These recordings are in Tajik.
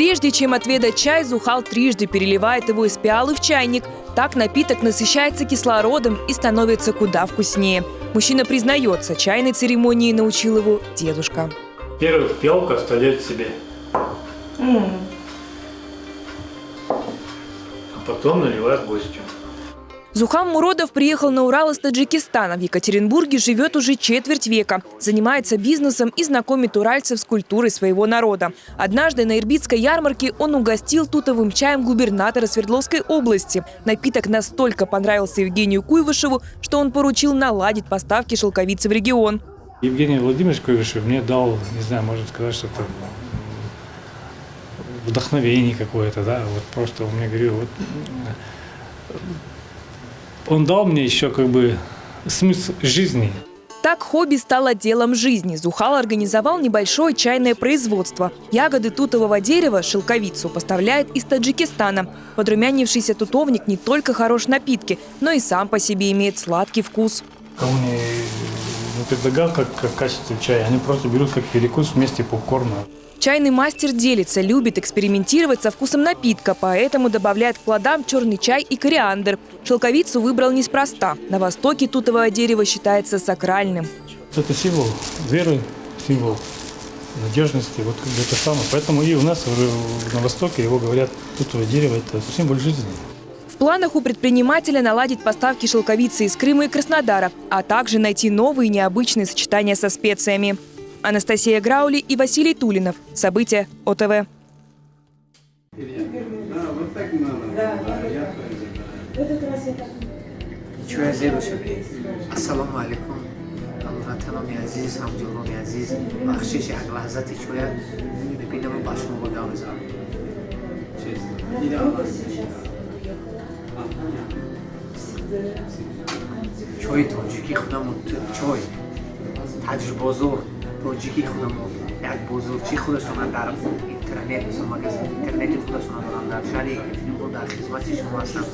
Прежде чем отведать чай, Зухал трижды переливает его из пиалы в чайник. Так напиток насыщается кислородом и становится куда вкуснее. Мужчина признается, чайной церемонии научил его дедушка. Первую пиалку оставляют себе. А потом наливают гостю. Зухам Муродов приехал на Урал из Таджикистана. В Екатеринбурге живет уже четверть века. Занимается бизнесом и знакомит уральцев с культурой своего народа. Однажды на Ирбитской ярмарке он угостил тутовым чаем губернатора Свердловской области. Напиток настолько понравился Евгению Куйвашеву, что он поручил наладить поставки шелковицы в регион. Евгений Владимирович Куйвашев мне дал, не знаю, можно сказать, что это вдохновение какое-то, да, вот просто он мне говорил, вот, он дал мне еще как бы смысл жизни. Так хобби стало делом жизни. Зухал организовал небольшое чайное производство. Ягоды тутового дерева, шелковицу, поставляет из Таджикистана. Подрумянившийся тутовник не только хорош в напитке, но и сам по себе имеет сладкий вкус. Кому не предлагал как качестве чая, они просто берут как перекус вместе попкорна. Чайный мастер делится, любит экспериментировать со вкусом напитка, поэтому добавляет к плодам черный чай и кориандр. Шелковицу выбрал неспроста. На Востоке тутовое дерево считается сакральным. Это символ веры, символ надежности, вот как бы это самое. Поэтому и у нас на Востоке его говорят, тутовое дерево – это символ жизни. В планах у предпринимателя наладить поставки шелковицы из Крыма и Краснодара, а также найти новые необычные сочетания со специями. Анастасия Граули и Василий Тулинов. События ОТВ. Да, вот так надо. Чоя зебо шуд. Ассалому алайкум, ҳамватанони азиз, ҳамҷӯрони азиз. Бахшиш, як лаҳзати чоя мебинаму ба шумо ба гап мезанам. Честно. Идеально. Чои тоҷикӣ худамон, чой Таҷбозор тоҷикӣ худамон, як бозорчи худашона дар интернет, мисол, магазин интернети худашона доранд дар шаҳри Екатеринбург. Дар хизмати шумо ҳастам,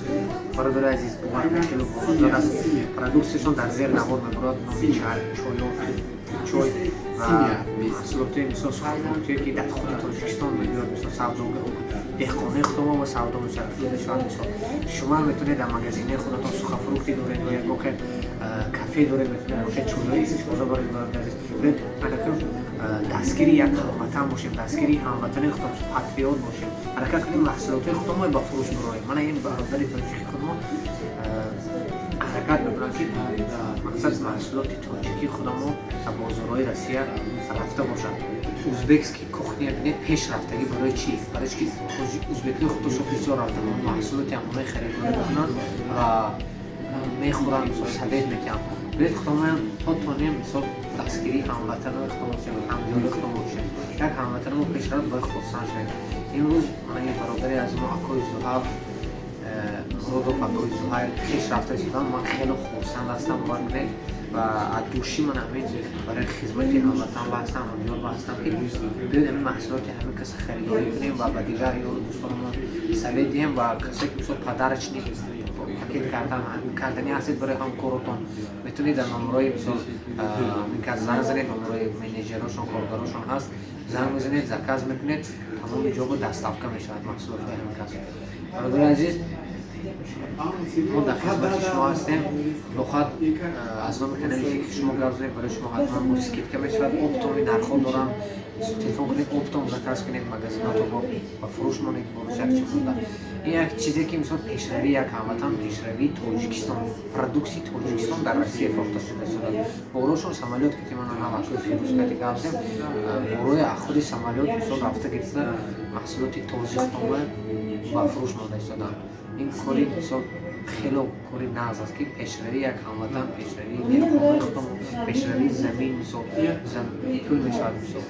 бародари азиз. Бовар кунед, хеле бомазза аст. Продуксияшон дар зер навор мебурад, номи чойо, чой ва маҳсулоти, мисол, сухофруктие, ки дар худи Тоҷикистон мебиёд, мисол, савдо деҳқонаи худомо ва савдо мешавад. Мисол, шумо метавонед дар магазинаи худатон сухофрукти доред ё ягон хел кафе доред, метавонед хел чойҳои истифода баред. Бародари азиз, анакун дастгири як ҳамватан бошем, дастгири ҳамватани худо бошем, патриот бошем, ҳаракат кунем, маҳсулотҳои худомо ба фурӯш бироем. Мана ин бародари тоҷики худмо ҳаракат мекунанд, ки мақсад маҳсулоти тоҷикии худамо дар бозорҳои Россия рафта бошад. Узбекский кухня, бинед, пешрафтагӣ. Барои чӣ? Барои чи ки узбекҳои худошон бисёр рафтан, маҳсулоти ҳамонаи харидорӣ мекунанд ва мехӯранд, мисол, совет метиҳанд. Биёед, худомоям то тонем, мисол, дастгирии ҳамватанои худо бошем, ҳамдиёри худо бошем. Як ҳамватани мо пешрафт, бояд хурсанд шавем. Имрӯз мана ин бародари аз мо, акои Зуҳал Муродов, акои Зуҳайл пеш рафта истодан, ман хеле хурсанд ҳастам, бовар кунед, ва аз души ман ҳамин барои хизмати ҳамватан ва ҳастам, ҳамдиёр ва ҳастам, ки биёед, ҳамин маҳсулоти ҳамин каса харидорӣ кунем ва ба дигар ёру дӯстонамон совет диҳем. Ва касое ки, мисол, подарочный пакет кардани ҳастед барои ҳамкоротон, метавонед дар номерои, мисол, ин кас занг занед. Номерои менеҷерошон, коргарошон ҳаст, занг мезанед, заказ мекунед, тамоми ҷо доставка мешавад маҳсулотҳои ҳамин кас. Бародари азиз, мо дар хизмати шумо ҳастем. Худохоҳад, аз номи канали Фикри шумо гап занем, барои шумо ҳатман бо скидка мешавад. Оптовый нархҳо дорам, телефон кунед, оптом заказ кунед, магазинато ба фурӯш монед. Борус як чи монда, ин як чизе ки, мисол, пешравии як ҳамватан, пешравии Тоҷикистон, продуксияи Тоҷикистон дар Россия фурӯхта шуда истодааст. Борошон самолёт ки ман ҳавакои Фирӯз кати гап зем, борои худи самолёт, мисол, рафта гирифта, маҳсулоти този худома ба фурӯш монда истодаанд. Ин кори, мисол, хело кори нағз аст, ки пешравии як ҳамватан, пешравии деҳқонои худамон, пешравии замин, мисол, пул мешавад, мисол.